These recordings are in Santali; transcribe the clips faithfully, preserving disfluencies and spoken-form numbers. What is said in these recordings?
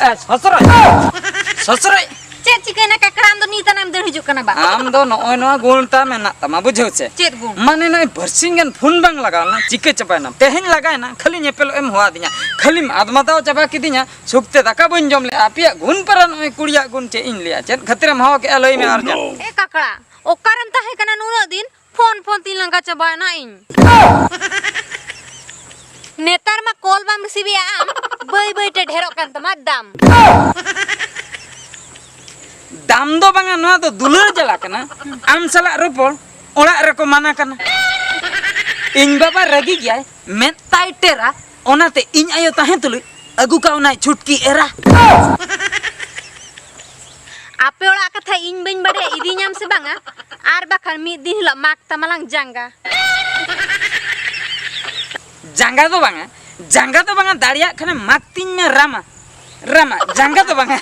ᱮ, ᱥᱚᱥᱨᱚᱡ! ᱥᱚᱥᱨᱚᱡ! ᱪᱮᱫ ᱪᱤᱠᱟᱹᱭᱮᱱᱟ ᱠᱟᱠᱲᱟ? ᱟᱢ ᱫᱚ ᱱᱤᱛ ᱟᱱᱟᱢ ᱫᱟᱹᱲ ᱦᱤᱡᱩᱜ ᱠᱟᱱᱟ ᱵᱟ? ᱟᱢ ᱫᱚ ᱱᱚᱜᱼᱚᱭ ᱱᱚᱣᱟ ᱜᱩᱱ ᱛᱟᱢ ᱢᱮᱱᱟᱜ ᱛᱟᱢᱟ, ᱵᱩᱡᱷᱟᱹᱣ ᱪᱮ? ᱪᱮᱫ ᱜᱩᱱ? ᱢᱟᱱᱮ ᱱᱚᱜᱼᱚᱭ ᱵᱟᱨᱥᱤᱧ ᱜᱟᱱ ᱯᱷᱳᱱ ᱵᱟᱝ ᱞᱟᱜᱟᱣ ᱞᱮᱱᱟ, ᱪᱤᱠᱟᱹ ᱪᱟᱵᱟᱭᱮᱱᱟᱢ? ᱛᱮᱦᱮᱧ ᱞᱟᱜᱟᱭᱮᱱᱟ, ᱠᱷᱟᱹᱞᱤ ᱧᱮᱯᱮᱞᱚᱜ ᱮᱢ ᱦᱚᱦᱚᱣᱟᱫᱤᱧᱟ᱾ ᱠᱷᱟᱹᱞᱤᱢ ᱟᱫᱢᱟᱫᱟᱣ ᱪᱟᱵᱟ ᱠᱤᱫᱤᱧᱟ, ᱥᱩᱠᱛᱮ ᱫᱟᱠᱟ ᱵᱟᱹᱧ ᱡᱚᱢ ᱞᱮᱜᱼᱟ᱾ ᱟᱯᱮᱭᱟᱜ ᱜᱩᱱ ᱯᱟᱨᱟ ᱱᱚᱜᱼᱚᱭ ᱠᱩᱲᱤᱭᱟᱜ ᱜᱩᱱ ᱪᱮᱫ ᱤᱧ ᱞᱟᱹᱭᱟ? ᱪᱮᱫ ᱠᱷᱟᱹᱛᱤᱨᱮᱢ ᱦᱚᱦᱚ ᱠᱮᱜᱼᱟ ᱞᱟᱹᱭ ᱢᱮ ᱟᱨ ᱪᱮᱫ? ᱮ ᱠᱟᱠᱲᱟ, ᱚᱠᱟᱨᱮᱢ ᱛᱟᱦᱮᱸ ᱠᱟᱱᱟ ᱱᱩᱱᱟᱹᱜ ᱫᱤᱱ? ᱯᱷᱳᱱ ᱯᱷᱳᱱ ᱛᱤᱧ ᱞᱟᱸᱜᱟ ᱪᱟᱵᱟᱭᱮᱱᱟ ᱤᱧ᱾ ᱱᱮᱛᱟᱨ ᱢᱟ ᱠᱚᱞ ᱵᱟᱢ ᱨᱤᱥᱤᱵᱷ ᱮᱜᱼᱟ ᱟᱢ, ᱵᱟᱹᱭ ᱵᱟᱹᱭ ᱛᱮ ᱰᱷᱮᱨᱚᱜ ᱠᱟᱱ ᱛᱟᱢᱟ ᱫᱟᱢ᱾ ᱫᱟᱢ ᱫᱚ ᱵᱟᱝᱟ, ᱱᱚᱣᱟ ᱫᱚ ᱫᱩᱞᱟᱹᱲ ᱡᱟᱞᱟ ᱠᱟᱱᱟ᱾ ᱟᱢ ᱥᱟᱞᱟᱜ ᱨᱚᱯᱚᱲ ᱚᱲᱟᱜ ᱨᱮᱠᱚ ᱢᱟᱱᱟ ᱠᱟᱱᱟ᱾ ᱤᱧ ᱵᱟᱵᱟ ᱨᱟᱹᱜᱤ ᱜᱮᱭᱟᱭ, ᱢᱮᱫ ᱛᱟᱭ ᱴᱮᱨᱟ, ᱚᱱᱟᱛᱮ ᱤᱧ ᱟᱭᱳ ᱛᱟᱦᱮᱸ ᱛᱩᱞᱩᱡ ᱟᱹᱜᱩ ᱠᱟᱣᱱᱟᱭ ᱪᱷᱩᱴᱠᱤ ᱮᱨᱟ᱾ ᱟᱯᱮ ᱚᱲᱟᱜ ᱠᱟᱛᱷᱟ ᱤᱧ ᱵᱟᱹᱧ ᱵᱟᱰᱟᱭᱟ, ᱤᱫᱤᱧᱟᱢ ᱥᱮ ᱵᱟᱝᱟ? ᱟᱨ ᱵᱟᱠᱷᱟᱱ ᱢᱤᱫ ᱫᱤᱱ ᱦᱤᱞᱳᱜ ᱢᱟᱜᱽ ᱛᱟᱢᱟᱞᱟᱝ ᱡᱟᱸᱜᱟ᱾ ᱡᱟᱸᱜᱟ ᱫᱚ ᱵᱟᱝᱟ, ᱡᱟᱸᱜᱟ ᱫᱚ ᱵᱟᱝᱟ, ᱫᱟᱲᱮᱭᱟᱜ ᱠᱷᱟᱱᱮᱢ ᱢᱟᱜᱽ ᱛᱤᱧ ᱢᱮ ᱨᱟᱢᱟ, ᱨᱟᱢᱟ᱾ ᱡᱟᱸᱜᱟ ᱫᱚ ᱵᱟᱝᱟ,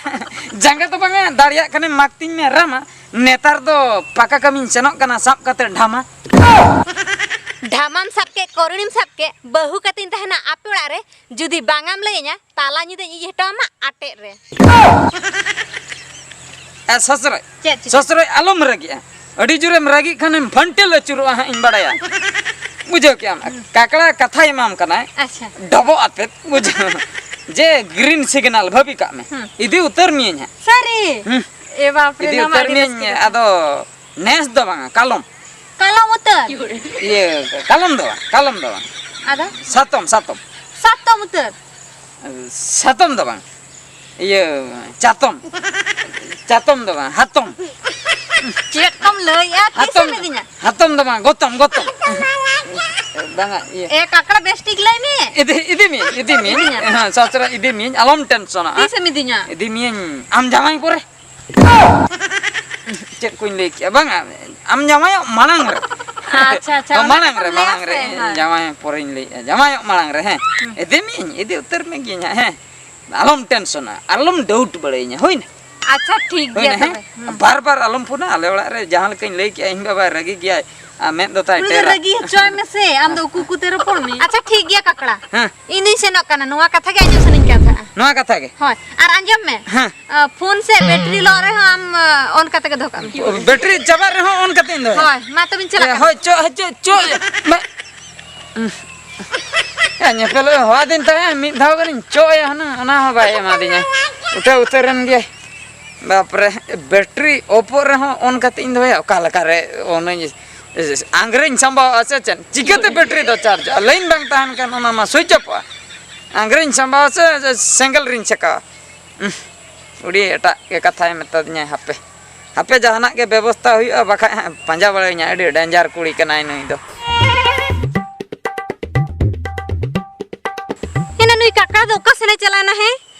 ᱡᱟᱸᱜᱟ ᱫᱚ ᱵᱟᱝᱟ, ᱫᱟᱲᱮᱭᱟᱜ ᱠᱷᱟᱱᱮᱢ ᱢᱟᱜᱽ ᱛᱤᱧ ᱢᱮ ᱨᱟᱢᱟ᱾ ᱱᱮᱛᱟᱨ ᱫᱚ ᱯᱟᱠᱟ ᱠᱟᱹᱢᱤᱧ ᱥᱮᱱᱚᱜ ᱠᱟᱱᱟ ᱥᱟᱵ ᱠᱟᱛᱮ ᱰᱷᱟᱢᱟ᱾ ᱰᱷᱟᱢᱟᱢ ᱥᱟᱵ ᱠᱮᱫ, ᱠᱚᱨᱤᱲᱤᱢ ᱥᱟᱵ ᱠᱮᱫ, ᱵᱟᱹᱦᱩ ᱠᱟᱛᱮᱧ ᱛᱟᱦᱮᱱᱟ ᱟᱯᱮ ᱚᱲᱟᱜ ᱨᱮ, ᱡᱩᱫᱤ ᱵᱟᱝᱟᱢ ᱞᱟᱹᱭᱟᱹᱧᱟ, ᱛᱟᱞᱟ ᱧᱤᱫᱟᱹᱧ ᱤᱡ ᱦᱚᱴᱚ ᱟᱢᱟ ᱟᱴᱮᱫ ᱨᱮ᱾ ᱮ, ᱥᱚᱥᱨᱚᱡ, ᱪᱮᱫ ᱪᱤᱠᱟᱹ? ᱥᱚᱥᱨᱚᱡ, ᱟᱞᱚᱢ ᱨᱟᱹᱜᱤᱜᱼᱟ᱾ ᱟᱹᱰᱤ ᱡᱳᱨᱮᱢ ᱨᱟᱹᱜᱤᱜ ᱠᱷᱟᱱᱮᱢ ᱵᱷᱟᱱᱴᱮᱞ ᱟᱹᱪᱩᱨᱚᱜᱼᱟ ᱦᱟᱸᱜ, ᱤᱧ ᱵᱟᱲᱟᱭᱟ᱾ ᱵᱩᱡᱷᱟᱹᱣ ᱠᱮᱜᱼᱟᱢ? ᱠᱟᱠᱲᱟ ᱠᱟᱛᱷᱟᱭ ᱮᱢᱟᱢ ᱠᱟᱱᱟᱭ᱾ ᱟᱪᱪᱷᱟ᱾ ᱰᱚᱵᱚᱜ ᱟᱛᱮᱫ, ᱵᱩᱡᱷᱟᱹᱣ᱾ ᱡᱮ green signal ᱵᱷᱟᱹᱵᱤ ᱠᱟᱜ ᱢᱮ᱾ ᱦᱩᱸ᱾ ᱤᱫᱤ ᱩᱛᱟᱹᱨ ᱢᱤᱭᱟᱹᱧ ᱦᱟᱸᱜ᱾ ᱥᱟᱹᱨᱤ? ᱦᱩᱸ᱾ ᱮ ᱵᱟᱯ ᱨᱮ, ᱤᱫᱤ ᱱᱚᱣᱟ ᱢᱟ ᱩᱛᱟᱹᱨ ᱟᱹᱰᱤ ᱢᱤᱭᱟᱹᱧ, ᱨᱟᱹᱥᱠᱟᱹ ᱠᱟᱛᱷᱟ᱾ ᱟᱫᱚ ᱱᱮᱥ ᱫᱚ ᱵᱟᱝᱟ, ᱠᱟᱞᱚᱢ᱾ ᱠᱟᱞᱚᱢ ᱩᱛᱟᱹᱨ? ᱤᱭᱟᱹ, ᱠᱟᱞᱚᱢ ᱫᱚ ᱵᱟᱝ, ᱠᱟᱞᱚᱢ ᱫᱚ ᱵᱟᱝ᱾ ᱟᱫᱚ? ᱥᱟᱛᱚᱢ, ᱥᱟᱛᱚᱢ᱾ ᱥᱟᱛᱚᱢ ᱩᱛᱟᱹᱨ? ᱥᱟᱛᱚᱢ ᱫᱚ ᱵᱟᱝ᱾ ᱤᱭᱟᱹ, ᱪᱟᱛᱚᱢ᱾ ᱪᱟᱛᱚᱢ ᱫᱚ ᱵᱟᱝ, ᱦᱟᱛᱚᱢ᱾ ᱪᱮᱫ ᱠᱚᱢ ᱞᱟᱹᱭᱮᱜᱼᱟ? ᱛᱤᱥᱮᱢ ᱦᱟᱛᱚᱢ, ᱤᱫᱤᱧᱟ? ᱦᱟᱛᱚᱢ ᱫᱚ ᱵᱟᱝ, ᱜᱚᱛᱚᱢ, ᱜᱚᱛᱚᱢ᱾ ᱵᱟᱝᱟ, ᱤᱭᱟᱹ᱾ ᱮ ᱠᱟᱠᱲᱟ, ᱵᱮᱥ ᱴᱷᱤᱠ ᱞᱟᱹᱭ ᱢᱮ᱾ ᱤᱫᱤ, ᱤᱫᱤ ᱢᱤᱭᱟᱹᱧ, ᱤᱫᱤ ᱢᱤᱭᱟᱹᱧ᱾ ᱤᱫᱤᱧᱟ᱾ ᱦᱮᱸ, ᱥᱚᱥᱨᱚᱡ, ᱤᱫᱤ ᱢᱤᱭᱟᱹᱧ, ᱟᱞᱚᱢ ᱴᱮᱱᱥᱚᱱᱚᱜᱼᱟ᱾ ᱛᱤᱥᱮᱢ ᱤᱫᱤᱧᱟ? ᱤᱫᱤ ᱢᱤᱭᱟᱹᱧ, ᱟᱢ ᱡᱟᱶᱟᱭ ᱯᱚᱨᱮ᱾ ᱪᱮᱫ ᱠᱚᱧ ᱞᱟᱹᱭ ᱠᱮᱜᱼᱟ? ᱵᱟᱝᱟ, ᱟᱢ ᱡᱟᱶᱟᱭᱚᱜ ᱢᱟᱲᱟᱝ ᱨᱮ᱾ ᱟᱪᱪᱷᱟ, ᱟᱪᱪᱷᱟ, ᱚ, ᱚᱱᱟ ᱢᱟᱲᱟᱝ ᱠᱟᱛᱷᱟᱢ ᱨᱮ, ᱞᱟᱹᱭᱟ ᱢᱟᱲᱟᱝ ᱨᱮ, ᱥᱮ? ᱤᱧ ᱦᱮᱸ᱾ ᱡᱟᱶᱟᱭ ᱯᱚᱨᱮᱧ ᱞᱟᱹᱭᱮᱜᱼᱟ᱾ ᱡᱟᱶᱟᱭᱚᱜ ᱢᱟᱲᱟᱝ ᱨᱮ, ᱦᱮᱸ᱾ ᱦᱩᱸ᱾ ᱤᱫᱤ ᱢᱤᱭᱟᱹᱧ, ᱤᱫᱤ ᱩᱛᱟᱹᱨ ᱢᱮᱜᱤᱭᱟᱹᱧ ᱦᱟᱸᱜ, ᱦᱮᱸ᱾ ᱟᱞᱚᱢ ᱴᱮᱱᱥᱚᱱᱟ, ᱟᱞᱚᱢ ᱰᱟᱣᱩᱴ ᱵᱟᱲᱟᱭᱤᱧᱟ, ᱦᱩᱭᱱᱟ? ᱟᱪᱪᱷᱟ, ᱴᱷᱤᱠ ᱜᱮᱭᱟ᱾ ᱦᱮᱸ? ᱛᱚᱵᱮ᱾ ᱦᱩᱸ᱾ ᱵᱟᱨ ᱵᱟᱨ ᱟᱞᱚᱢ ᱯᱷᱳᱱᱟ ᱟᱞᱮ ᱚᱲᱟᱜ ᱨᱮ, ᱡᱟᱦᱟᱸ ᱞᱮᱠᱟᱧ ᱞᱟᱹᱭ ᱠᱮᱜᱼᱟ, ᱤᱧ ᱵᱟᱵᱟᱭ ᱨᱟᱹᱜᱤ ᱜᱮᱭᱟᱭ, ᱟᱨ ᱢᱮᱫ ᱫᱚ ᱛᱟᱭ ᱩᱱᱤ ᱫᱚ ᱴᱮᱨᱟ᱾ ᱨᱟᱹᱜᱤ ᱦᱚᱪᱚᱭ ᱢᱮᱥᱮ, ᱟᱢ ᱫᱚ ᱩᱠᱩ ᱩᱠᱩ ᱛᱮ ᱨᱚᱯᱚᱲ ᱢᱮ᱾ ᱟᱪᱪᱷᱟ, ᱴᱷᱤᱠ ᱜᱮᱭᱟ ᱠᱟᱠᱲᱟ᱾ ᱦᱮᱸ᱾ ᱤᱧ ᱫᱩᱧ ᱥᱮᱱᱚᱜ ᱠᱟᱱᱟ, ᱱᱚᱣᱟ ᱠᱟᱛᱷᱟ ᱜᱮ ᱟᱸᱡᱚᱢ ᱥᱟᱱᱟᱧ ᱠᱟᱱ ᱛᱟᱦᱮᱸᱜᱼᱟ᱾ ᱱᱚᱣᱟ ᱠᱟᱛᱷᱟ ᱜᱮ? ᱦᱳᱭ, ᱟᱨ ᱟᱸᱡᱚᱢ ᱢᱮ, ᱦᱮᱸ᱾ ᱟ, ᱯᱷᱳᱱ ᱥᱮ ᱵᱮᱴᱨᱤ ᱞᱚᱜ ᱨᱮᱦᱚᱸ ᱟᱢ, ᱟ, ᱚᱱ ᱠᱟᱛᱮ ᱜᱮ ᱫᱚᱦᱚ ᱠᱟᱜ ᱢᱮ᱾ ᱵᱮᱴᱨᱤ ᱪᱟᱵᱟᱜ ᱨᱮᱦᱚᱸ ᱚᱱ ᱠᱟᱛᱮ ᱤᱧ ᱫᱚᱦᱚᱭᱟ᱾ ᱦᱳᱭ, ᱢᱟ ᱛᱚᱵᱮᱧ ᱪᱟᱞᱟᱜ ᱮ, ᱠᱟᱱᱟ᱾ ᱦᱳᱭ, ᱪᱚ, ᱦᱳᱭ, ᱪᱚ, ᱪᱚ, ᱢᱮ᱾ ᱩᱸ᱾ ᱭᱟ, ᱧᱮᱯᱮᱞᱚᱜ ᱮ ᱦᱚᱦᱚᱣᱟᱫᱤᱧ ᱛᱟᱦᱮᱸᱫ, ᱢᱤᱫ ᱫᱷᱟᱣ ᱜᱟᱱᱤᱧ ᱪᱚᱜ ᱟᱭᱟ ᱦᱩᱱᱟᱹᱝ, ᱚᱱᱟ ᱦᱚᱸ ᱵᱟᱭ ᱮᱢᱟᱫᱤᱧᱟ᱾ ᱩᱴᱷᱟᱹᱣ ᱩᱛᱟᱹᱨᱮᱱ ᱜᱮᱭᱟᱭ᱾ ᱵᱟᱯᱨᱮ, ᱵᱮᱴᱨᱤ ᱚᱯᱚᱜ ᱨᱮᱦᱚᱸ ᱚᱱ ᱠᱟᱛᱮ ᱤᱧ ᱫᱚᱦᱚᱭᱟ, ᱚᱠᱟ ᱞᱮᱠᱟᱨᱮ ᱚᱱᱟᱧ ᱟᱝᱨᱮᱧ ᱥᱟᱢᱵᱟᱣᱟ ᱥᱮ ᱪᱮᱫ? ᱪᱤᱠᱟᱹᱛᱮ ᱵᱮᱴᱨᱤ ᱫᱚ ᱪᱟᱨᱡᱚᱜᱼᱟ? ᱞᱟᱭᱤᱱ ᱵᱟᱝ ᱛᱟᱦᱮᱱ ᱠᱷᱟᱱ ᱚᱱᱟ ᱢᱟ ᱥᱩᱭᱤᱪ ᱚᱯᱚᱜᱼᱟ᱾ ᱟᱝᱨᱮᱧ ᱥᱟᱢᱵᱟᱣᱟ ᱥᱮ ᱥᱮᱸᱜᱮᱞ ᱨᱤᱧ ᱪᱷᱟᱠᱟᱣᱟ? ᱩᱸᱦ, ᱩᱰᱤ ᱮᱴᱟᱜ ᱜᱮ ᱠᱟᱛᱷᱟᱭ ᱢᱮᱛᱟᱫᱤᱧᱟᱭ᱾ ᱦᱟᱯᱮ, ᱦᱟᱯᱮ ᱡᱟᱦᱟᱱᱟᱜ ᱜᱮ ᱵᱮᱵᱚᱥᱛᱷᱟ ᱦᱩᱭᱩᱜᱼᱟ, ᱵᱟᱠᱷᱟᱡ ᱦᱟᱸᱜ ᱯᱟᱸᱡᱟ ᱵᱟᱲᱟᱭᱤᱧᱟ, ᱟᱹᱰᱤ ᱰᱮᱧᱡᱟᱨ ᱠᱩᱲᱤ ᱠᱟᱱᱟᱭ ᱱᱩᱭ ᱫᱚ᱾ ᱮᱱᱟ ᱱᱩᱭ ᱠᱟᱠᱲᱟ ᱫᱚ ᱚᱠᱟ ᱥᱮᱱᱮ ᱪᱟᱞᱟᱣᱱᱟ ᱦᱮᱸ?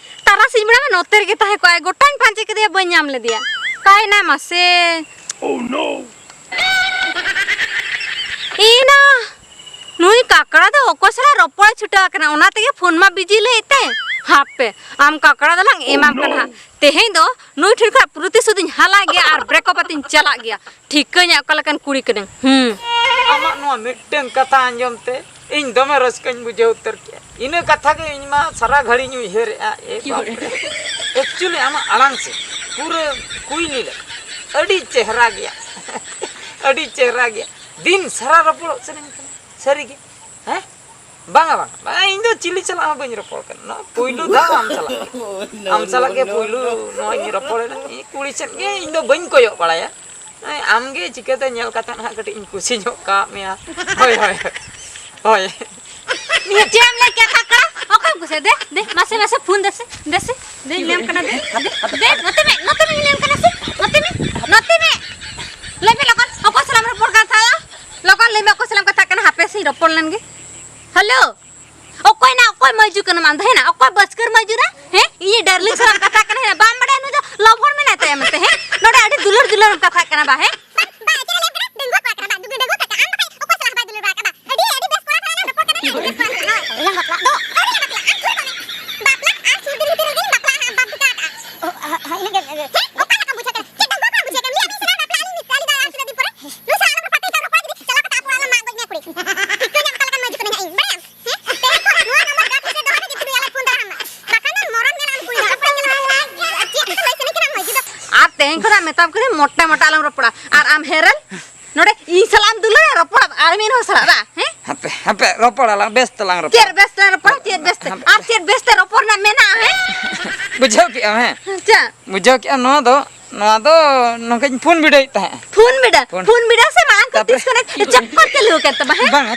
ᱛᱟᱨᱟᱥᱤᱧ ᱵᱮᱲᱟ ᱢᱟ ᱱᱚᱛᱮ ᱨᱮᱜᱮ ᱛᱟᱦᱮᱸ ᱠᱚᱜᱼᱟᱭ, ᱜᱚᱴᱟᱧ ᱯᱟᱸᱡᱟ ᱠᱮᱫᱮᱭᱟ, ᱵᱟᱹᱧ ᱧᱟᱢ ᱞᱮᱫᱮᱭᱟ᱾ ᱚᱠᱟᱭᱮᱱᱟᱭ ᱢᱟᱥᱮ? Oh no! ᱮᱱᱟ ᱱᱩᱭ ᱠᱟᱠᱲᱟ ᱫᱚ ᱚᱠᱚᱭ ᱥᱟᱞᱟᱜ ᱨᱚᱯᱚᱲᱮ ᱪᱷᱩᱴᱟᱹᱣ ᱟᱠᱟᱱᱟ, ᱚᱱᱟ ᱛᱮᱜᱮ ᱯᱷᱳᱱ ᱢᱟ ᱵᱤᱡᱤ ᱞᱟᱹᱭᱮᱫ ᱛᱮ᱾ ᱦᱟᱯᱮ, ᱟᱢ ᱠᱟᱠᱲᱟ ᱫᱚᱞᱟᱝ ᱮᱢᱟᱢ ᱠᱟᱱᱟ ᱦᱟᱸᱜ᱾ ᱛᱮᱦᱮᱧ ᱫᱚ ᱱᱩᱭ ᱴᱷᱮᱱ ᱠᱷᱚᱱ ᱯᱨᱚᱛᱤᱥᱳᱫᱷ ᱤᱧ ᱦᱟᱞᱟ ᱜᱮᱭᱟ ᱟᱨ break up ᱟᱛᱮᱧ ᱪᱟᱞᱟᱜ ᱜᱮᱭᱟ᱾ ᱴᱷᱤᱠᱟᱹᱧᱟ ᱚᱠᱟ ᱞᱮᱠᱟᱱ ᱠᱩᱲᱤ ᱠᱟᱹᱱᱟᱹᱧ᱾ ᱦᱩᱸ᱾ ᱟᱢᱟᱜ ᱱᱚᱣᱟ ᱢᱤᱫᱴᱟᱝ ᱠᱟᱛᱷᱟ ᱟᱸᱡᱚᱢ ᱛᱮ ᱤᱧ ᱫᱚᱢᱮ ᱨᱟᱹᱥᱠᱟᱹᱧ ᱵᱩᱡᱷᱟᱹᱣ ᱩᱛᱟᱹᱨ ᱠᱮᱜᱼᱟ᱾ ᱤᱱᱟᱹ ᱠᱟᱛᱷᱟ ᱜᱮ ᱤᱧ ᱢᱟ ᱥᱟᱨᱟ ᱜᱷᱟᱹᱲᱤᱧ ᱩᱭᱦᱟᱹᱨᱮᱜᱼᱟ᱾ ᱮ ᱵᱟᱯ ᱨᱮ᱾ Actually ᱟᱢᱟᱜ ᱟᱲᱟᱝ ᱥᱮ ᱯᱩᱨᱟᱹ ᱠᱩᱭᱞᱤ ᱞᱮᱠᱟ᱾ ᱟᱹᱰᱤ ᱪᱮᱦᱨᱟ ᱜᱮᱭᱟ᱾ ᱟᱹᱰᱤ ᱪᱮᱦᱨᱟ ᱜᱮᱭᱟ᱾ ᱫᱤᱱ ᱥᱟᱨᱟ ᱨᱚᱯᱚᱲᱚᱜ ᱥᱟᱱᱟᱧ ᱠᱟᱱᱟ᱾ ᱥᱟᱹᱨᱤ ᱜᱮ᱾ ᱦᱮᱸ? ᱵᱟᱝᱟ, ᱵᱟᱝᱟ, ᱵᱟᱝᱟ, ᱤᱧ ᱫᱚ ᱪᱤᱞᱤ ᱥᱟᱞᱟᱜ ᱦᱚᱸ ᱵᱟᱹᱧ ᱨᱚᱯᱚᱲ ᱠᱟᱱᱟ᱾ ᱱᱚᱣᱟ ᱯᱩᱭᱞᱩ ᱫᱷᱟᱣ ᱟᱢ ᱥᱟᱞᱟᱜ ᱜᱮ᱾ ᱟᱢ ᱥᱟᱞᱟᱜ ᱜᱮ ᱯᱩᱭᱞᱩ ᱱᱚᱣᱟᱧ ᱨᱚᱯᱚᱲᱮᱱᱟ᱾ ᱤᱧ ᱠᱩᱲᱤ ᱥᱮᱫ ᱜᱮ ᱤᱧ ᱫᱚ ᱵᱟᱹᱧ ᱠᱚᱭᱚᱜ ᱵᱟᱲᱟᱭᱟ᱾ ᱦᱮᱸ, ᱟᱢ ᱜᱮ ᱪᱤᱠᱟᱹᱛᱮ ᱧᱮᱞ ᱠᱟᱛᱮ ᱦᱟᱸᱜ ᱠᱟᱹᱴᱤᱡ ᱤᱧ ᱠᱩᱥᱤ ᱧᱚᱜ ᱠᱟᱜ ᱢᱮᱭᱟ᱾ ᱦᱳᱭ, ᱦᱳᱭ, ᱦᱳᱭ᱾ ᱱᱤᱭᱟᱹ ᱪᱮᱫ ᱮᱢ ᱞᱟᱹᱭ ᱠᱮᱫ ᱠᱟᱠᱲᱟ? ᱚᱠᱚᱭ ᱠᱩᱥᱤ? ᱫᱮ, ᱫᱮ, ᱢᱟᱥᱮ, ᱢᱟᱥᱮ ᱯᱷᱳᱱ ᱫᱮᱥᱮ, ᱫᱮᱥᱮ, ᱫᱮᱧ ᱞᱟᱹᱭᱟᱢ ᱠᱟᱱᱟ, ᱫᱮ, ᱫᱮ, ᱫᱮ, ᱱᱚᱛᱮ ᱢᱮ, ᱱᱚᱛᱮ ᱢᱮ, ᱞᱟᱹᱭᱟᱢ ᱠᱟᱱᱟ ᱥᱮ, ᱱᱚᱛᱮ ᱢᱮ, ᱱᱚᱛᱮ ᱢᱮ᱾ ᱞᱟᱹᱭ ᱢᱮ ᱞᱚᱜᱚᱱ, ᱚᱠᱚᱭ ᱥᱟᱞᱟᱜ ᱮᱢ ᱨᱚᱯᱚᱲ ᱠᱟᱱ ᱛᱟᱦᱮᱸᱫ? ᱞᱚᱜᱚᱱ ᱞᱟᱹᱭ ᱢᱮ, ᱚᱠᱚᱭ ᱥᱟᱞᱟᱜ ᱮᱢ ᱠᱟᱛᱷᱟᱜ ᱠᱟᱱᱟ? ᱦᱟᱯᱮ ᱥᱮᱧ ᱨᱚᱯᱚᱲ ᱞᱮᱱ ᱜᱮ᱾ ᱦᱮᱞᱳ, ᱚᱠᱚᱭ ᱱᱟ, ᱚᱠᱚᱭ ᱢᱟᱹᱭᱡᱩ ᱠᱟᱱᱟᱢ ᱟᱢ ᱫᱚ? ᱦᱮᱸ ᱱᱟ, ᱚᱠᱚᱭ ᱵᱟᱹᱥᱠᱟᱹᱨ ᱢᱟᱹᱭᱡᱩ ᱨᱮ? ᱦᱮᱸ, ᱤᱧᱤᱡ darling ᱥᱟᱞᱟᱜ ᱮᱢ ᱠᱟᱛᱷᱟᱜ ᱠᱟᱱᱟ? ᱦᱮᱸ ᱱᱟ, ᱵᱟᱢ ᱵᱟᱲᱟᱭᱟ ᱱᱩᱭ ᱫᱚ lover ᱢᱮᱱᱟᱭ ᱛᱟᱭᱟ ᱢᱮᱱᱛᱮ? ᱦᱮᱸ, ᱱᱚᱰᱮ ᱟᱹᱰᱤ ᱫᱩᱞᱟᱹᱲ ᱫᱩᱞᱟᱹᱲ ᱮᱢ ᱠᱟᱛᱷᱟᱜ ᱠᱟᱱᱟ ᱵᱟ? ᱦᱮᱸ, ᱵᱟ, ᱵᱟ, ᱪᱮᱫ ᱞᱟᱹᱭ ᱠᱟᱱᱟ? ᱰᱟᱺᱜᱩᱣᱟᱹ ᱠᱚᱲᱟ ᱠᱟᱱᱟ ᱵᱟ, ᱰᱟᱺᱜᱩᱣᱟᱹ ᱠᱚᱲᱟ ᱠᱟᱱᱟ᱾ ᱟᱢ ᱫᱚ ᱠᱷᱟᱡ ᱚᱠᱚᱭ ᱥᱟᱞᱟᱜ ᱦᱚᱸ ᱵᱟᱭ ᱫᱩᱞᱟᱹᱲ ᱵᱟᱲᱟ ᱠᱟᱫᱟ᱾ ᱟᱹᱰᱤ, ᱟᱹᱰᱤ ᱵᱮᱥ ᱠᱚᱲᱟ ᱥᱟᱞᱟᱜ ᱮᱢ ᱨᱚᱯᱚᱲ ᱠᱟᱱᱟ᱾ ᱟᱹᱰᱤ ᱵᱮᱥ ᱠᱚᱲᱟ ᱥᱟᱞᱟᱜ᱾ ᱦᱳᱭ, ᱦᱳᱭ, ᱞᱟᱝ ᱵᱟᱯᱞᱟᱜ ᱫᱚ᱾ ᱟᱹᱣᱨᱤ ᱞᱟᱝ ᱵᱟᱯᱞᱟᱜᱼᱟ, ᱟᱨ ᱛᱷᱚᱲᱟ ᱛᱟᱭᱚᱢ ᱵᱟᱯᱞᱟ ᱦᱟᱸᱜ, ᱵᱟᱯᱞᱟ ᱦᱟᱸᱜ, ᱟᱨ ᱥᱩᱨ ᱫᱤᱱ ᱵᱷᱤᱛᱤᱨ ᱨᱮᱜᱮ ᱞᱤᱧ ᱵᱟᱯᱞᱟᱜᱼᱟ ᱦᱟᱸᱜ, ᱵᱟᱯᱞᱟ ᱠᱟᱜᱼᱟ᱾ ᱚ, ᱦᱳᱭ, ᱦᱳᱭ, ᱤᱱᱟᱹᱜᱮ᱾ ᱦᱮᱸ? ᱚᱠᱟ ᱞᱮᱠᱟᱢ ᱵᱩᱡᱷᱟᱹᱣ ᱠᱮᱫᱟ? ᱪᱮᱫ ᱫᱚ ᱵᱟᱢ ᱵᱩᱡᱷᱟᱹᱣ ᱠᱮᱫᱟ? ᱞᱟᱹᱭᱟᱫ ᱢᱮᱭᱟ ᱥᱮ ᱵᱟᱝ ᱵᱟᱯᱞᱟ ᱟᱹᱞᱤᱧ ᱢᱤᱫ ᱟᱹᱞᱤᱧ ᱫᱚ ᱟᱨ ᱛᱤᱱᱟᱹᱜ ᱫᱤᱱ ᱯᱚᱨᱮ? ᱱᱩᱭ ᱥᱟᱞᱟᱜ ᱟᱞᱚᱢ ᱨᱚᱯᱚᱲ ᱠᱮᱫᱟ, ᱨᱚᱯᱚᱲ ᱡᱩᱫᱤ ᱪᱟᱞᱟᱣ ᱠᱟᱛᱮ ᱟᱵᱚ ᱟᱞᱟᱝ ᱢᱟᱜ ᱜᱚᱡ ᱢᱮᱭᱟ ᱠᱩᱲᱤ᱾ ᱴᱷᱤᱠᱟᱹ ᱧᱟᱢ ᱠᱟᱜ ᱞᱮᱠᱟᱱ ᱢᱟᱹᱭ ᱡᱩᱛ ᱢᱮᱱᱟᱜ ᱤᱧ, ᱵᱟᱲᱟᱭᱟᱢ? ᱦᱮᱸ? ᱛᱮᱦᱮᱧ ᱠᱷᱚᱱ ᱱᱚᱣᱟ ᱱᱚᱢᱵᱚᱨ ᱜᱟᱛᱮ ᱥᱮ ᱫᱚᱦᱚᱭ ᱢᱮ, ᱡᱩᱫᱤ ᱱᱩᱭ ᱟᱞᱮ ᱯᱷᱳᱱ ᱫᱟᱲᱮᱭᱟᱢᱟ᱾ ᱵᱟᱠᱷᱟᱱ ᱫᱚ ᱢᱚᱨᱚᱱ ᱜᱮ ᱟᱞᱟᱝ ᱠᱩᱲᱤ ᱫᱚ᱾ ᱨᱚᱯᱚᱲ ᱜᱮ ᱞᱟᱝ ᱨᱚᱯᱚᱲ ᱜᱮᱭᱟ᱾ ᱟᱨ ᱪᱮᱫ ᱠᱚ ᱞᱟᱹᱭ ᱥᱟᱱᱟᱧ ᱠᱟᱱᱟ ᱢᱟᱹᱭ ᱡᱩᱛ ᱫᱚ? ᱟᱨ ᱛᱮᱦᱮᱧ ᱠᱷᱚᱱᱟᱜ ᱢᱮᱛᱟᱢ ᱠᱟᱹᱱᱟᱹᱧ ᱢᱚᱴᱮ ᱢᱚᱴᱮ ᱟᱞᱚᱢ ᱨᱚᱯᱚᱲᱟ᱾ ᱟᱨ ᱟᱢ ᱦᱮᱨᱮᱞ, ᱱᱚᱰᱮ ᱤᱧ ᱥᱟᱞᱟᱜ ᱮᱢ ᱫᱩᱞᱟᱹᱲᱟ, ᱨᱚᱯᱚᱲ ᱟᱨ ᱢᱤᱫ ᱦᱚᱲ ᱥᱟᱞᱟᱜ ᱫᱟ, ᱦᱮᱸ? ᱦᱟᱯᱮ, ᱦᱟᱯᱮ, ᱨᱚᱯᱚᱲ ᱟᱞᱟᱝ, ᱵᱮᱥ ᱛᱮᱞᱟᱝ ᱨᱚᱯᱚᱲᱟ᱾ ᱪᱮᱫ ᱵᱮᱥ ᱛᱮ ᱨᱚᱯᱚᱲ? ᱪᱮᱫ ᱵᱮᱥ ᱛᱮ? ᱦᱟᱯᱮ᱾ ᱟᱨ ᱪᱮᱫ ᱵᱮᱥ ᱛᱮ ᱨᱚᱯᱚᱲ ᱨᱮᱱᱟᱜ ᱢᱮᱱᱟᱜᱼᱟ, ᱦᱮᱸ? ᱵᱩᱡᱷᱟᱹᱣ ᱠᱮᱜᱼᱟᱢ, ᱦᱮᱸ? ᱪᱮᱫ? ᱵᱩᱡᱷᱟᱹᱣ ᱠᱮᱜᱼᱟᱢ, ᱱᱚᱣᱟ ᱫᱚ, ᱱᱚᱣᱟ ᱫᱚ ᱱᱚᱝᱠᱟᱧ ᱯᱷᱳᱱ ᱵᱤᱰᱟᱹᱣᱮᱫ ᱛᱟᱦᱮᱸᱜᱼᱟ᱾ ᱯᱷᱳᱱ ᱵᱤᱰᱟᱹ? ᱯᱷᱳᱱ᱾ ᱯᱷᱳᱱ ᱵᱤᱰᱟᱹ ᱥᱮ ᱢᱟᱲᱟᱝ ᱠᱚ ᱛᱟᱯᱚᱨᱮ ᱛᱤᱥ ᱠᱷᱚᱱᱮ ᱪᱚᱠᱠᱚᱨ ᱪᱟᱹᱞᱩ ᱟᱠᱟᱱ ᱛᱟᱢᱟ, ᱦᱮᱸ? ᱵᱟᱝᱟ,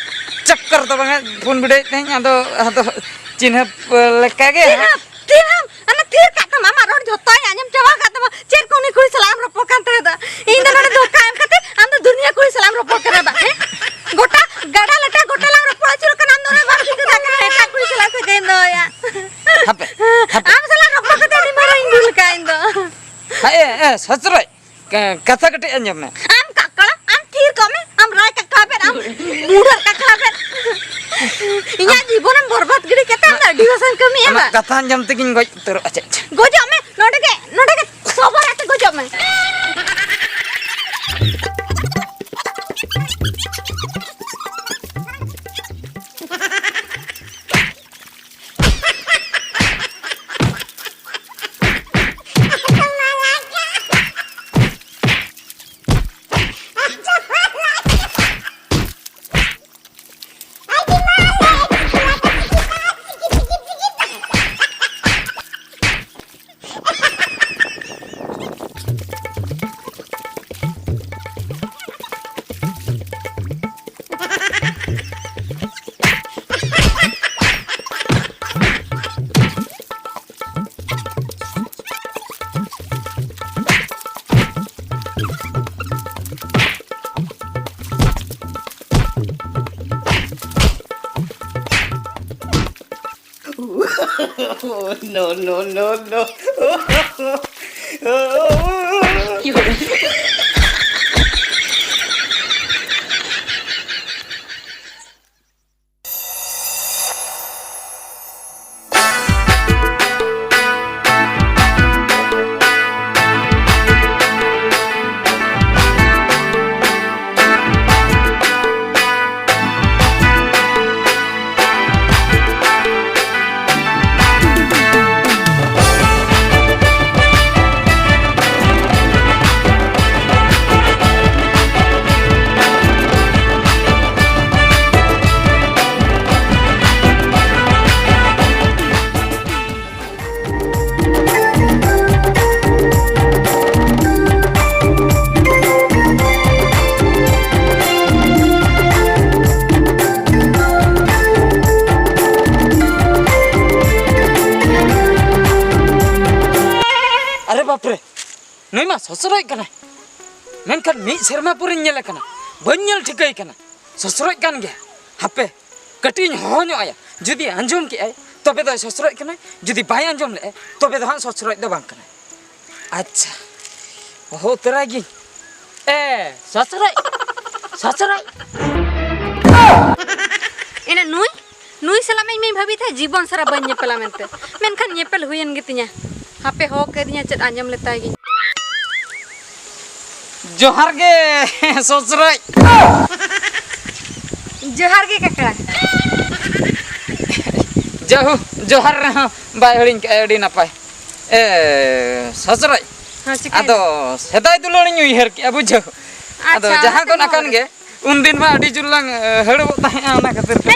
ᱪᱚᱠᱠᱚᱨ ᱫᱚ ᱵᱟᱝᱟ, ᱯᱷᱳᱱ ᱵᱤᱰᱟᱹᱣᱮᱫ ᱛᱟᱦᱮᱸᱜ, ᱟᱫᱚ, ᱟᱫᱚ ᱪᱤᱱᱦᱟᱹᱯ ᱞᱮᱠᱟ ᱜᱮ᱾ ᱪᱤᱱᱦᱟᱹᱯ? ᱛᱤᱨ ᱟᱢ, ᱟᱢ ᱛᱷᱤᱨ ᱠᱟᱜ ᱛᱟᱢᱟ, ᱟᱢᱟᱜ ᱨᱚᱲ ᱡᱷᱚᱛᱚᱧ ᱟᱸᱡᱚᱢ ᱪᱟᱵᱟ ᱠᱟᱜ ᱛᱟᱢᱟ᱾ ᱪᱮᱫ ᱠᱚ ᱩᱱᱤ ᱠᱩᱲᱤ ᱥᱟᱞᱟᱜ ᱮᱢ ᱨᱚᱯᱚᱲ ᱠᱟᱱ ᱛᱟᱦᱮᱸ ᱫᱚ? ᱤᱧ ᱫᱚ ᱱᱚᱰᱮ ᱫᱷᱳᱠᱟ ᱮᱢ ᱠᱟᱛᱮ ᱟᱢ ᱫᱚ ᱫᱩᱱᱤᱭᱟᱹ ᱠᱩᱲᱤ ᱥᱟᱞᱟᱜ ᱮᱢ ᱨᱚᱯᱚᱲ ᱠᱟᱱᱟ ᱵᱟ, ᱦᱮᱸ? ᱜᱚᱴᱟ ᱜᱟᱰᱟ ᱞᱟᱴᱟ ᱜᱚᱴᱟ ᱞᱟᱝ ᱨᱚᱯᱚᱲ ᱟᱹᱪᱩᱨ ᱠᱟᱱᱟ, ᱟᱢ ᱫᱚ ᱚᱱᱟ ᱵᱟᱢ ᱴᱷᱤᱠᱟᱹ ᱫᱟᱲᱮᱭᱟᱜ ᱠᱟᱱᱟ, ᱮᱴᱟᱜ ᱠᱩᱲᱤ ᱥᱟᱞᱟᱜ ᱥᱟᱹᱜᱟᱹᱭ ᱫᱚᱦᱚᱭᱟ᱾ ᱦᱟᱯᱮ, ᱦᱟᱯᱮ᱾ ᱟᱢ ᱥᱟᱞᱟᱜ ᱨᱚᱯᱚᱲ ᱠᱟᱛᱮ ᱟᱹᱰᱤ ᱢᱟᱨᱟᱝ ᱤᱧ ᱵᱷᱩᱞ ᱠᱟᱜᱼᱟ ᱤᱧ ᱫᱚ᱾ ᱦᱮᱸ, ᱮ, ᱮ, ᱥᱚᱪᱨᱚᱡ, ᱠᱟ-, ᱠᱟᱛᱷᱟ ᱠᱟᱹᱴᱤᱡ ᱟᱸᱡᱚᱢ ᱢᱮ᱾ ᱟᱢ ᱠᱟᱠᱲᱟ, ᱟᱢ ᱛᱷᱤᱨ ᱠᱚᱜ ᱢᱮ, ᱟᱢ ᱨᱟᱭ ᱠᱟᱠᱲᱟ ᱵᱮᱫ, ᱟᱢ ᱵᱩᱰᱷᱟᱹ ᱠᱟᱠᱲᱟ ᱵᱮᱫ᱾ ᱤᱧᱟᱹᱜ ᱡᱤᱵᱚᱱᱮᱢ ᱵᱚᱨᱵᱟᱫ ᱜᱤᱰᱤ ᱠᱮᱫ ᱛᱟᱢ ᱫᱚ ᱟᱹᱰᱤ ᱵᱟᱥᱟᱧ ᱠᱟᱹᱢᱤᱭᱟ ᱟᱢᱟᱜ ᱵᱟ᱾ ᱠᱟᱛᱷᱟ ᱟᱸᱡᱚᱢ ᱛᱮᱜᱤᱧ ᱜᱚᱡ ᱩᱛᱟᱹᱨᱚᱜᱼᱟ, ᱪᱮᱫ ᱪᱚ᱾ ᱜᱚᱡᱚᱜ ᱢᱮ, ᱱᱚᱰᱮ ᱜᱮ, ᱱᱚᱰᱮ ᱜᱮ ᱥᱚᱵᱚᱨ ᱟᱛᱮ ᱜᱚᱡᱚᱜ ᱢᱮ᱾ No, no, no, no. ᱵᱟᱯᱨᱮ, ᱱᱩᱭ ᱢᱟ ᱥᱚᱥᱨᱚᱡ ᱠᱟᱱᱟᱭ᱾ ᱢᱮᱱᱠᱷᱟᱱ ᱢᱤᱫ ᱥᱮᱨᱢᱟ ᱯᱚᱨᱮᱧ ᱧᱮᱞᱮ ᱠᱟᱱᱟ, ᱵᱟᱹᱧ ᱧᱮᱞ ᱴᱷᱤᱠᱟᱹᱭ ᱠᱟᱱᱟ᱾ ᱥᱚᱥᱨᱚᱡ ᱠᱟᱱ ᱜᱮᱭᱟ᱾ ᱦᱟᱯᱮ, ᱠᱟᱹᱴᱤᱡ ᱤᱧ ᱦᱚᱦᱚ ᱧᱚᱜ ᱟᱭᱟ᱾ ᱡᱩᱫᱤ ᱟᱸᱡᱚᱢ ᱠᱮᱜᱼᱟᱭ, ᱛᱚᱵᱮ ᱫᱚᱭ ᱥᱚᱥᱨᱚᱡ ᱠᱟᱱᱟᱭ᱾ ᱡᱩᱫᱤ ᱵᱟᱭ ᱟᱸᱡᱚᱢ ᱞᱮᱜᱼᱟᱭ, ᱛᱚᱵᱮ ᱫᱚ ᱦᱟᱸᱜ ᱥᱚᱥᱨᱚᱡ ᱫᱚ ᱵᱟᱝ ᱠᱟᱱᱟᱭ᱾ ᱟᱪᱪᱷᱟ, ᱦᱚᱦᱚ ᱩᱛᱟᱹᱨᱟᱭ ᱜᱤᱧ᱾ ᱮ, ᱥᱚᱥᱨᱚᱡ, ᱥᱚᱥᱨᱚᱡ᱾ ᱮᱱᱮ ᱱᱩᱭ, ᱱᱩᱭ ᱥᱟᱞᱟᱜ ᱢᱟ ᱤᱧ ᱢᱟᱧ ᱵᱷᱟᱹᱵᱤ ᱛᱟᱦᱮᱸᱫ ᱡᱤᱵᱚᱱ ᱥᱟᱨᱟ ᱵᱟᱹᱧ ᱧᱮᱯᱮᱞᱟ ᱢᱮᱱᱛᱮ᱾ ᱢᱮᱱᱠᱷᱟᱱ ᱧᱮᱯᱮᱞ ᱦᱩᱭᱮᱱ ᱜᱮᱛᱤᱧᱟ᱾ ᱦᱟᱯᱮ ᱦᱚᱦᱚ ᱠᱟᱹᱫᱤᱧᱟ, ᱪᱮᱫ ᱟᱸᱡᱚᱢ ᱞᱮᱛᱟᱭ ᱜᱤᱧ᱾ ᱡᱚᱦᱟᱨ ᱜᱮ, ᱥᱚᱥᱨᱚᱡ᱾ ᱡᱚᱦᱟᱨ ᱜᱮ ᱠᱟᱠᱟ᱾ ᱡᱟᱦᱳ, ᱡᱚᱦᱟᱨ ᱨᱮᱦᱚᱸ ᱵᱟᱭ ᱦᱤᱲᱤᱧ ᱠᱟᱜᱼᱟ, ᱟᱹᱰᱤ ᱱᱟᱯᱟᱭ᱾ ᱮ, ᱥᱚᱥᱨᱚᱡ᱾ ᱦᱮᱸ, ᱪᱤᱠᱟᱹᱭᱮᱱᱟ? ᱟᱫᱚ ᱥᱮᱫᱟᱭ ᱫᱩᱞᱟᱹᱲᱤᱧ ᱩᱭᱦᱟᱹᱨ ᱠᱮᱜᱼᱟ, ᱵᱩᱡᱷᱟᱹᱣ᱾ ᱟᱫᱚ ᱟᱪᱪᱷᱟ, ᱡᱟᱦᱟᱸ ᱚᱱᱟᱛᱮ ᱠᱷᱚᱱ ᱱᱚᱣᱟ ᱟᱠᱟᱱ ᱜᱮ, ᱩᱱᱫᱤᱱ ᱢᱟ ᱟᱹᱰᱤ ᱡᱳᱨ ᱞᱟᱝ, ᱮ, ᱦᱟᱹᱲᱩᱵᱚᱜ ᱛᱟᱦᱮᱸᱜᱼᱟ, ᱚᱱᱟ ᱠᱷᱟᱹᱛᱤᱨ ᱛᱮ᱾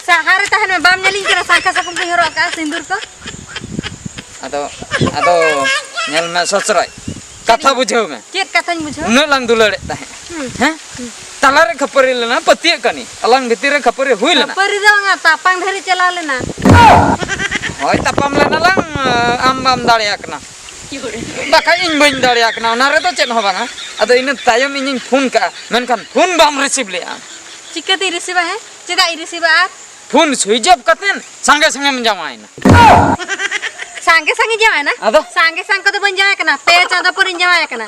ᱥᱟᱦᱟ ᱨᱮ ᱛᱟᱦᱮᱱ ᱢᱮ, ᱵᱟᱢ ᱧᱮᱞᱤᱧ ᱠᱟᱱᱟ ᱥᱟᱝᱠᱷᱟ ᱥᱟᱵᱚᱱ ᱠᱚᱧ ᱦᱚᱨᱚᱜ ᱟᱠᱟᱫᱼᱟ, ᱥᱤᱸᱫᱩᱨ ᱠᱚ? ᱟᱫᱚ, ᱟᱫᱚ ᱧᱮᱞ ᱢᱮ ᱥᱚᱥᱨᱚᱡ, ᱠᱟᱛᱷᱟ ᱵᱩᱡᱷᱟᱹᱣ ᱢᱮ᱾ ᱪᱮᱫ ᱠᱟᱛᱷᱟᱧ ᱵᱩᱡᱷᱟᱹᱣᱟ? ᱩᱱᱟᱹᱜ ᱞᱟᱝ ᱫᱩᱞᱟᱹᱲᱮᱫ ᱛᱟᱦᱮᱸᱫ, ᱦᱩᱸ᱾ ᱦᱮᱸ? ᱦᱩᱸ᱾ ᱛᱟᱞᱟᱨᱮ ᱠᱷᱟᱹᱯᱟᱹᱨᱤ ᱞᱮᱱᱟ, ᱯᱟᱹᱛᱭᱟᱹᱜ ᱠᱟᱹᱱᱤ, ᱟᱞᱟᱝ ᱵᱷᱤᱛᱤᱨ ᱨᱮ ᱠᱷᱟᱹᱯᱟᱹᱨᱤ ᱦᱩᱭ ᱞᱮᱱᱟ᱾ ᱠᱷᱟᱹᱯᱟᱹᱨᱤ ᱫᱚ ᱵᱟᱝᱟ, ᱛᱟᱯᱟᱝ ᱫᱷᱟᱹᱨᱤᱡ ᱪᱟᱞᱟᱣ ᱞᱮᱱᱟ᱾ ᱦᱳᱭ, ᱛᱟᱯᱟᱢ ᱞᱮᱱᱟ ᱞᱟᱝ, ᱟᱢ ᱵᱟᱢ ᱫᱟᱲᱮᱭᱟᱜ ᱠᱟᱱᱟ᱾ ᱵᱟᱠᱷᱟᱡ ᱤᱧ ᱵᱟᱹᱧ ᱫᱟᱲᱮᱭᱟᱜ ᱠᱟᱱᱟ, ᱚᱱᱟ ᱨᱮᱫᱚ ᱪᱮᱫ ᱦᱚᱸ ᱵᱟᱝᱟ᱾ ᱟᱫᱚ ᱤᱱᱟᱹ ᱛᱟᱭᱚᱢ ᱤᱧᱤᱧ ᱯᱷᱳᱱ ᱠᱟᱜᱼᱟ, ᱢᱮᱱᱠᱷᱟᱱ ᱯᱷᱳᱱ ᱵᱟᱢ ᱨᱤᱥᱤᱵᱷ ᱞᱮᱜᱼᱟ᱾ ᱪᱤᱠᱟᱹᱛᱤᱧ ᱨᱤᱥᱤᱵᱷᱟ, ᱦᱮᱸ? ᱪᱮᱫᱟᱜ ᱤᱧ ᱨᱤᱥᱤᱵᱷᱟ ᱟᱨ? ᱯᱷᱳᱱ ᱥᱩᱭᱤᱪ ᱚᱯᱷ ᱠᱟᱛᱮᱫ ᱥᱟᱸᱜᱮ ᱥᱟᱸᱜᱮᱢ ᱡᱟᱶᱟᱭᱮᱱᱟ᱾ ᱥᱟᱸᱜᱮ ᱥᱟᱸᱜᱮ ᱡᱟᱶᱟᱭᱮᱱᱟ? ᱟᱫᱚ? ᱥᱟᱸᱜᱮ ᱥᱟᱸᱜᱮ ᱠᱚᱫᱚ ᱵᱟᱹᱧ ᱡᱟᱶᱟᱭ ᱠᱟᱱᱟ, ᱯᱮ ᱪᱟᱸᱫᱚ ᱯᱚᱨᱮᱧ ᱡᱟᱶᱟᱭ ᱠᱟᱱᱟ᱾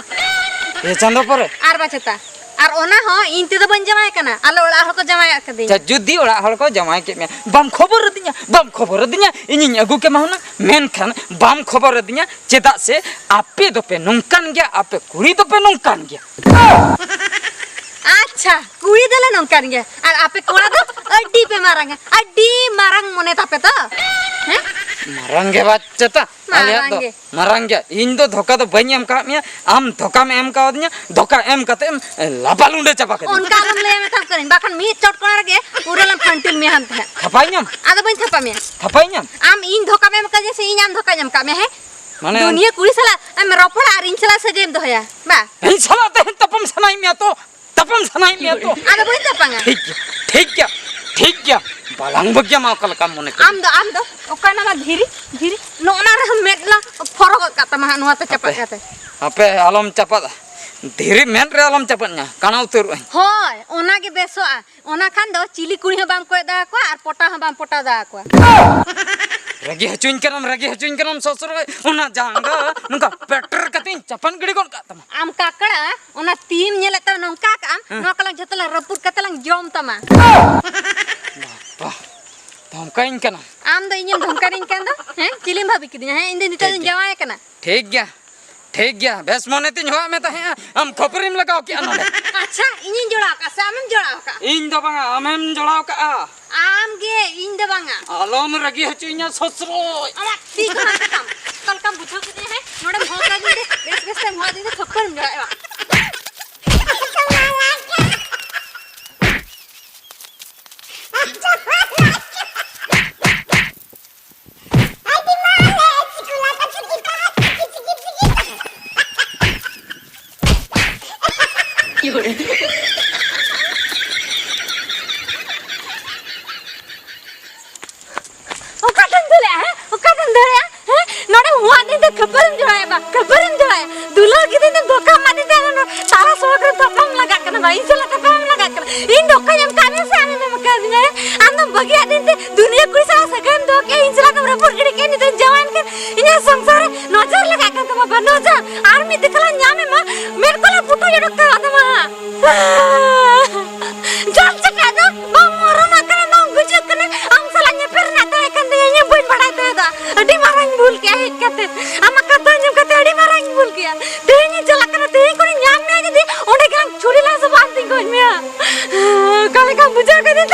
ᱯᱮ ᱪᱟᱸᱫᱚ ᱯᱚᱨᱮ? ᱟᱨ ᱵᱟᱪᱮᱛᱟ, ᱟᱨ ᱚᱱᱟ ᱦᱚᱸ ᱤᱧ ᱛᱮᱫᱚ ᱵᱟᱹᱧ ᱡᱟᱶᱟᱭ ᱠᱟᱱᱟ, ᱟᱞᱮ ᱚᱲᱟᱜ ᱦᱚᱲ ᱠᱚ ᱡᱟᱶᱟᱭ ᱟᱠᱟᱫᱤᱧᱟ᱾ ᱟᱪᱪᱷᱟ, ᱡᱩᱫᱤ ᱚᱲᱟᱜ ᱦᱚᱲ ᱠᱚ ᱡᱟᱶᱟᱭ ᱠᱮᱫ ᱢᱮᱭᱟ, ᱵᱟᱢ ᱠᱷᱚᱵᱚᱨ ᱟᱹᱫᱤᱧᱟ, ᱵᱟᱢ ᱠᱷᱚᱵᱚᱨ ᱟᱹᱫᱤᱧᱟ, ᱤᱧᱤᱧ ᱟᱹᱜᱩ ᱠᱮᱢᱟ ᱦᱩᱱᱟᱹᱝ, ᱢᱮᱱᱠᱷᱟᱱ ᱵᱟᱢ ᱠᱷᱚᱵᱚᱨ ᱟᱹᱫᱤᱧᱟ᱾ ᱪᱮᱫᱟᱜ ᱥᱮ ᱟᱯᱮ ᱫᱚᱯᱮ ᱱᱚᱝᱠᱟᱱ ᱜᱮᱭᱟ, ᱟᱯᱮ ᱠᱩᱲᱤ ᱫᱚᱯᱮ ᱱᱚᱝᱠᱟᱱ ᱜᱮᱭᱟ᱾ ᱟᱪᱪᱷᱟ, ᱠᱩᱲᱤ ᱫᱚᱞᱮ ᱱᱚᱝᱠᱟᱱ ᱜᱮᱭᱟ, ᱟᱨ ᱟᱯᱮ ᱠᱚᱲᱟ ᱫᱚ ᱟᱹᱰᱤ ᱯᱮ ᱢᱟᱨᱟᱝᱟ, ᱟᱹᱰᱤ ᱢᱟᱨᱟᱝ ᱢᱚᱱᱮ ᱛᱟᱯᱮ ᱛᱚ᱾ ᱦᱮᱸ? ᱢᱟᱨᱟᱝ ᱜᱮ ᱵᱟᱪᱪᱟᱛᱟ, ᱟᱞᱮᱭᱟᱜ ᱢᱟᱨᱟᱝ ᱫᱚ ᱜᱮ᱾ ᱢᱟᱨᱟᱝ ᱜᱮᱭᱟ᱾ ᱤᱧ ᱫᱚ ᱫᱷᱳᱠᱟ ᱫᱚ ᱵᱟᱹᱧ ᱮᱢ ᱠᱟᱣᱟᱫ ᱢᱮᱭᱟ, ᱟᱢ ᱫᱷᱳᱠᱟᱢ ᱮᱢ ᱠᱟᱣᱫᱤᱧᱟ, ᱫᱷᱳᱠᱟ ᱮᱢ ᱠᱟᱛᱮ ᱮᱢ ᱞᱟᱵᱟ ᱞᱩᱸᱰᱟᱹ ᱪᱟᱵᱟ ᱠᱟᱫᱤᱧᱟ᱾ ᱚᱱᱠᱟ ᱟᱞᱚᱢ ᱞᱟᱹᱭᱟ, ᱢᱮᱛᱟᱢ ᱠᱟᱹᱱᱟᱹᱧ, ᱵᱟᱠᱷᱟᱱ ᱢᱤᱫ ᱪᱚᱴ ᱠᱚᱲᱟ ᱨᱮᱜᱮ ᱯᱩᱨᱟᱹ ᱞᱮ ᱯᱷᱟᱱᱴᱤᱞ ᱢᱮᱭᱟ ᱦᱟᱱᱛᱮ ᱦᱟᱸᱜ᱾ ᱛᱷᱟᱯᱟᱭᱤᱧᱟᱢ? ᱟᱫᱚ ᱵᱟᱹᱧ ᱛᱷᱟᱯᱟ ᱢᱮᱭᱟ᱾ ᱛᱷᱟᱯᱟᱭᱤᱧᱟᱢ? ᱟᱢ ᱤᱧ ᱫᱷᱳᱠᱟᱢ ᱮᱢ ᱠᱟᱫᱤᱧᱟ ᱥᱮ ᱤᱧ ᱟᱢ ᱫᱷᱳᱠᱟᱧ ᱮᱢ ᱠᱟᱫ ᱢᱮᱭᱟ, ᱦᱮᱸ? ᱢᱟᱱᱮ ᱫᱩᱱᱤᱭᱟᱹ ᱠᱩᱲᱤ ᱥᱟᱞᱟᱜ ᱮᱢ ᱨᱚᱯᱚᱲᱟ ᱟᱨ ᱤᱧ ᱥᱟᱞᱟᱜ ᱥᱟᱹᱜᱟᱹᱭᱮᱢ ᱫᱚᱦᱚᱭᱟ, ᱵᱟ? ᱤᱧ ᱥᱟᱞᱟᱜ ᱛᱮᱦᱮᱧ ᱛᱟᱯᱟᱢ ᱥᱟᱱᱟᱭᱮᱫ ᱢᱮᱭᱟ ᱛᱚ? ᱛᱟᱯᱟᱢ ᱥᱟᱱᱟᱭᱮᱫ ᱢᱮᱭᱟ ᱛᱚ? ᱟᱫᱚ ᱵᱟᱹᱧ ᱛᱟᱯᱟᱝᱟ᱾ ᱴᱷᱤᱠ ᱜᱮᱭᱟ, ᱴᱷᱤᱠ ᱜᱮᱭᱟ, ᱴᱷᱤᱠ ᱜᱮᱭᱟ᱾ ᱵᱟᱞᱟᱝ ᱵᱟᱹᱜᱤᱭᱟ ᱢᱟ, ᱚᱠᱟ ᱞᱮᱠᱟᱢ ᱢᱚᱱᱮ ᱠᱟᱱᱟ᱾ ᱟᱢ ᱫᱚ, ᱟᱢ ᱫᱚ ᱚᱠᱟ ᱱᱟᱢᱟ ᱫᱷᱤᱨᱤ, ᱫᱷᱤᱨᱤ ᱱᱚᱜᱼᱚ ᱱᱟ ᱨᱮᱦᱚᱸ ᱢᱮᱫ ᱞᱟ ᱯᱷᱚᱨᱚᱜ ᱟᱠᱟᱫ ᱛᱟᱢᱟ ᱦᱟᱸᱜ ᱱᱚᱣᱟ ᱛᱮ ᱪᱟᱯᱟᱫ ᱦᱟᱯᱮ, ᱠᱟᱛᱮ᱾ ᱦᱟᱯᱮ, ᱟᱞᱚᱢ ᱪᱟᱯᱟᱫᱟ᱾ ᱫᱷᱤᱨᱤ ᱢᱮᱫ ᱨᱮ ᱟᱞᱚᱢ ᱪᱟᱯᱟᱫ ᱧᱟ, ᱠᱟᱬᱟ ᱩᱛᱟᱹᱨᱚᱜ ᱟᱹᱧ᱾ ᱦᱳᱭ, ᱚᱱᱟ ᱜᱮ ᱵᱮᱥᱚᱜᱼᱟ᱾ ᱚᱱᱟ ᱠᱷᱟᱱ ᱫᱚ ᱪᱤᱞᱤ ᱠᱩᱲᱤ ᱦᱚᱸ ᱵᱟᱢ ᱠᱚᱭᱚᱜ ᱫᱟᱲᱮ ᱟᱠᱚᱣᱟ ᱟᱨ ᱯᱚᱴᱟᱣ ᱦᱚᱸ ᱵᱟᱢ ᱯᱚᱴᱟᱣ ᱫᱟᱲᱮ ᱟᱠᱚᱣᱟ᱾ ᱨᱟᱹᱜᱤ ᱦᱚᱪᱚᱧ ᱠᱟᱱᱟᱢ, ᱨᱟᱹᱜᱤ ᱦᱚᱪᱚᱧ ᱠᱟᱱᱟᱢ, ᱥᱚᱥᱨᱚ᱾ ᱚᱱᱟ ᱡᱟᱸᱜᱟ ᱱᱚᱝᱠᱟ ᱯᱮᱴᱮᱨ ᱠᱟᱛᱮᱧ ᱪᱟᱯᱟᱱ ᱜᱤᱰᱤ ᱜᱚᱫ ᱠᱟᱜ ᱛᱟᱢᱟ᱾ ᱟᱢ ᱠᱟᱠᱲᱟ, ᱚᱱᱟ ᱛᱤᱢ ᱧᱮᱞᱮᱫ ᱛᱟᱢᱟ ᱱᱚᱝᱠᱟ ᱠᱟᱜ ᱟᱢ, ᱦᱮᱸ᱾ ᱱᱚᱣᱟ ᱠᱚᱞᱟᱝ ᱡᱷᱚᱛᱚ ᱞᱟᱝ ᱨᱟᱹᱯᱩᱫ ᱠᱟᱛᱮ ᱞᱟᱝ ᱡᱚᱢ ᱛᱟᱢᱟ᱾ ᱵᱟᱦ, ᱫᱷᱚᱢᱠᱟᱭᱤᱧ ᱠᱟᱱᱟ᱾ ᱟᱢ ᱫᱚ ᱤᱧᱮᱢ ᱫᱷᱚᱢᱠᱟᱨᱤᱧ ᱠᱟᱱ ᱫᱚ, ᱦᱮᱸ? ᱪᱤᱞᱤᱢ ᱵᱷᱟᱵᱤ ᱠᱤᱫᱤᱧᱟ, ᱦᱮᱸ? ᱤᱧ ᱫᱚ ᱱᱤᱛᱚᱜ ᱴᱷᱤᱠ ᱫᱚᱧ ᱜᱮᱭᱟ᱾ ᱡᱟᱶᱟᱭ ᱠᱟᱱᱟ᱾ ᱴᱷᱤᱠ ᱜᱮᱭᱟ, ᱴᱷᱤᱠ ᱜᱮᱭᱟ, ᱵᱮᱥ ᱢᱚᱱᱮ ᱛᱤᱧ ᱦᱚᱦᱚᱣᱟᱜ ᱢᱮ ᱛᱟᱦᱮᱸᱜᱼᱟ, ᱟᱢ ᱠᱷᱟᱹᱯᱟᱹᱨᱤᱢ ᱞᱟᱜᱟᱣ ᱠᱮᱜᱼᱟ ᱱᱚᱰᱮ᱾ ᱟᱪᱪᱷᱟ, ᱤᱧᱤᱧ ᱡᱚᱲᱟᱣ ᱠᱟᱜᱼᱟ ᱥᱮ ᱟᱢᱮᱢ ᱡᱚᱲᱟᱣ ᱠᱟᱜᱼᱟ? ᱤᱧ ᱫᱚ ᱵᱟᱝᱟ, ᱟᱢᱮᱢ ᱡᱚᱲᱟᱣ ᱠᱟᱜᱼᱟ᱾ ᱟᱢ ᱜᱮ, ᱤᱧ ᱫᱚ ᱵᱟᱝᱟ᱾ ᱟᱞᱚᱢ ᱨᱟᱹᱜᱤ ᱦᱚᱪᱚᱧᱟ ᱥᱚᱥᱨᱚᱡ᱾ ᱟᱢᱟᱜ ᱛᱤ ᱠᱚ ᱦᱟᱱᱛᱮ ᱛᱟᱢ᱾ ᱚᱠᱟ ᱞᱮᱠᱟᱢ ᱵᱩᱡᱷᱟᱹᱣ ᱠᱮᱫᱤᱧᱟ, ᱦᱮᱸ? ᱱᱚᱰᱮᱢ ᱦᱚᱦᱚ ᱠᱟᱫᱤᱧ ᱛᱮ, ᱵᱮᱥ ᱵᱮᱥ ᱛᱮᱢ ᱦᱚᱦᱚ ᱟᱹᱫᱤᱧ ᱛᱮ ᱠᱷᱟᱹᱯᱟᱹᱨᱤᱢ ᱡᱚᱲᱟᱣᱮᱜᱼᱟ᱾ ᱚᱠᱟᱛᱮᱢ ᱫᱟᱹᱲᱮᱜᱼᱟ, ᱦᱮᱸ? ᱚᱠᱟᱛᱮᱢ ᱫᱟᱹᱲᱮᱜᱼᱟ, ᱦᱮᱸ? ᱱᱚᱰᱮ ᱦᱚᱦᱚᱣᱟᱫ ᱫᱤᱱ ᱫᱚ ᱠᱷᱟᱹᱯᱟᱹᱨᱤᱢ ᱡᱚᱲᱟᱭᱮᱫ ᱵᱟ, ᱠᱷᱟᱹᱯᱟᱹᱨᱤᱢ ᱡᱚᱲᱟᱭᱟ᱾ ᱫᱩᱞᱟᱹᱲ ᱠᱤᱫᱤᱧ ᱫᱚ ᱫᱷᱳᱠᱟ ᱮᱢᱟᱫᱤᱧ ᱛᱮ ᱟᱨ ᱱᱚᱰᱮ ᱛᱟᱞᱟ ᱥᱚᱲᱚᱠ ᱨᱮ ᱛᱟᱯᱟᱢ ᱞᱟᱜᱟᱜ ᱠᱟᱱᱟ ᱵᱟ, ᱤᱧ ᱥᱟᱞᱟᱜ ᱛᱟᱯᱟᱢ ᱞᱟᱜᱟᱜ ᱠᱟᱱᱟ᱾ ᱤᱧ ᱫᱷᱳᱠᱟᱧ ᱮᱢ ᱠᱟᱫ ᱢᱮᱭᱟ ᱥᱮ ᱟᱢᱮᱢ ᱮᱢ ᱠᱟᱫᱤᱧᱟ, ᱦᱮᱸ? ᱟᱢ ᱫᱚᱢ ᱵᱟᱹᱜᱤᱭᱟᱫ ᱫᱤᱱ ᱛᱮ ᱫᱩᱱᱤᱭᱟᱹ ᱠᱩᱲᱤ ᱥᱟᱞᱟᱜ ᱥᱟᱹᱜᱟᱹᱭᱮᱢ ᱫᱚᱦᱚ ᱠᱮᱫᱼᱟ, ᱤᱧ ᱥᱟᱞᱟᱜ ᱫᱚᱢ ᱨᱟᱹᱯᱩᱫ ᱜᱤᱰᱤ ᱠᱮᱫᱼᱟ, ᱱᱤᱛᱚᱜ ᱤᱧ ᱡᱟᱶᱟᱭᱮᱱ ᱠᱷᱟᱱ ᱤᱧᱟᱹᱜ ᱥᱚᱝᱥᱟᱨ ᱨᱮ ᱱᱚᱡᱚᱨ ᱞᱟᱜᱟᱜ ᱠᱟᱱ ᱛᱟᱢᱟ ᱵᱟ, ᱱᱚᱡᱚᱨ᱾ ᱟᱨ ᱢᱤᱫ ᱫᱤᱠᱷᱟᱞᱟᱧ ᱧᱟᱢ ᱮᱢᱟ, ᱢᱮᱫ ᱠᱚᱞᱮ ᱯᱩᱴᱩᱡ ᱚᱰᱚᱠ ᱩᱛᱟᱹᱨᱚᱜ ᱛᱟᱢᱟ ᱦᱟᱸᱜ᱾ ᱡᱚᱢ ᱪᱟᱠᱟ ᱫᱚ ᱵᱟᱢ ᱢᱚᱨᱚᱢ ᱟᱠᱟᱱᱟ, ᱵᱟᱢ ᱜᱩᱡᱩᱜ ᱠᱟᱱᱟ᱾ ᱟᱢ ᱥᱟᱞᱟᱜ ᱧᱮᱯᱮᱞ ᱨᱮᱱᱟᱜ ᱛᱟᱦᱮᱸ ᱠᱟᱱ ᱛᱤᱧᱟᱹ, ᱤᱧ ᱦᱚᱸ ᱵᱟᱹᱧ ᱵᱟᱲᱟᱭ ᱛᱟᱦᱮᱸ ᱫᱚ᱾ ᱟᱹᱰᱤ ᱢᱟᱨᱟᱝ ᱵᱷᱩᱞ ᱠᱮᱜᱼᱟ ᱦᱮᱡ ᱠᱟᱛᱮ᱾ ᱟᱢᱟᱜ ᱠᱟᱛᱷᱟ ᱟᱸᱡᱚᱢ ᱠᱟᱛᱮ ᱟᱹᱰᱤ ᱢᱟᱨᱟᱝ ᱵᱷᱩᱞ ᱠᱮᱜᱼᱟ᱾ ᱛᱮᱦᱮᱧ ᱤᱧ ᱪᱟᱞᱟᱜ ᱠᱟᱱᱟ, ᱛᱮᱦᱮᱧ ᱠᱷᱚᱱᱤᱧ ᱧᱟᱢ ᱢᱮᱭᱟ ᱡᱩᱫᱤ, ᱚᱸᱰᱮ ᱜᱮᱞᱟᱝ ᱪᱷᱩᱨᱤ ᱞᱟᱝ ᱥᱟᱵᱟ, ᱟᱢ ᱛᱤᱧ ᱜᱚᱡ ᱢᱮᱭᱟ᱾ ᱚᱠᱟ ᱞᱮᱠᱟᱢ ᱵᱩᱡᱷᱟᱹᱣ ᱠᱮᱫᱟ?